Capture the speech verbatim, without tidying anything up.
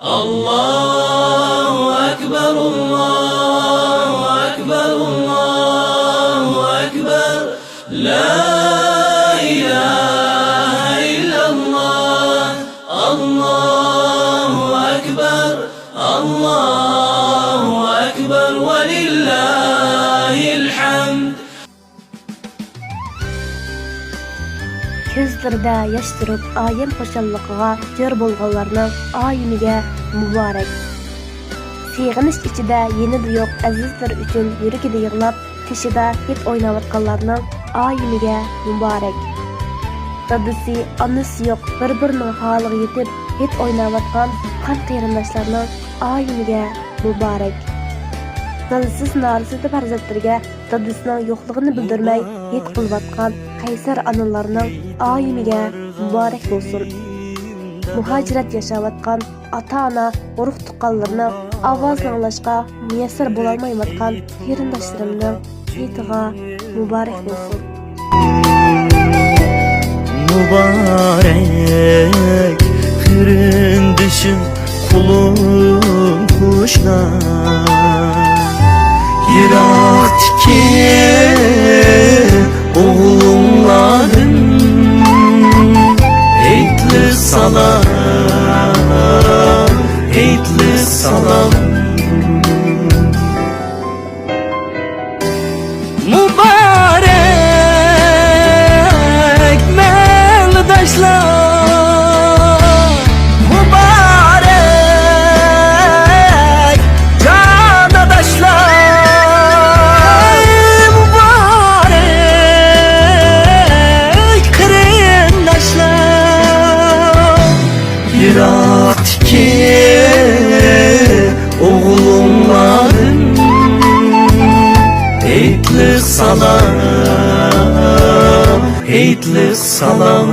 الله أكبر، الله أكبر، الله أكبر. لا إله إلا الله. الله أكبر، الله أكبر، ولله الحمد. كۆزلىرىدە ياش تۇرۇپ، ئايەم خۇشاللىقىغا جور بولغانلارنىڭ ئايىمىگە مۇبارەك. سېغىنىش ئىچىدە يېنىدا يوق ئەزىزلىرى ئۈچۈن يۈرىكىدە يىغلاپ، تېشىدا ھېيت ئويناۋاتقانلارنىڭ ئايىمىگە مۇبارەك. دادىسى، ئانىسى يوق، بىر-بىرىنىڭ ھالىغا يېتىپ، ھېيت ئويناۋاتقان قان قېرىنداشلارنىڭ ئايىمىگە مۇبارەك. دادىسىز، نارەسىدە پەرزەنتلىرىگە دادىسىنىڭ يوقلۇقىنى بىلدۈرمەي ھېيت قىلىۋاتقان قەيسەر ئانىلارنىڭ ئايىمىگە مۇبارەك بولسۇن. مۇھاجىرەت ياشاۋاتقان ئاتا-ئانا، ئۇرۇق-تۇغقانلىرىنىڭ ئاۋازىنى ئاڭلاشقا مۇيەسسەر بولالمايۋاتقان قېرىنداشلىرىمنىڭ ھېيتىغا مۇبارەك بولسۇن. مۇبارەك قېرىندىشىم، قولۇم قوشنا، يىراقتىكى ئوغلۇڭلاردىن ھېيتلىق سالام، ھېيتلىق سالام. مۇبارەك مەلداشلار، مۇبارەك جان ئاداشلار، مۇبارەك قېرىنداشلار. يىراقتىكى ئوغلۇڭلاردىن ھېيتلىق سالام، ھېيتلىق سالام.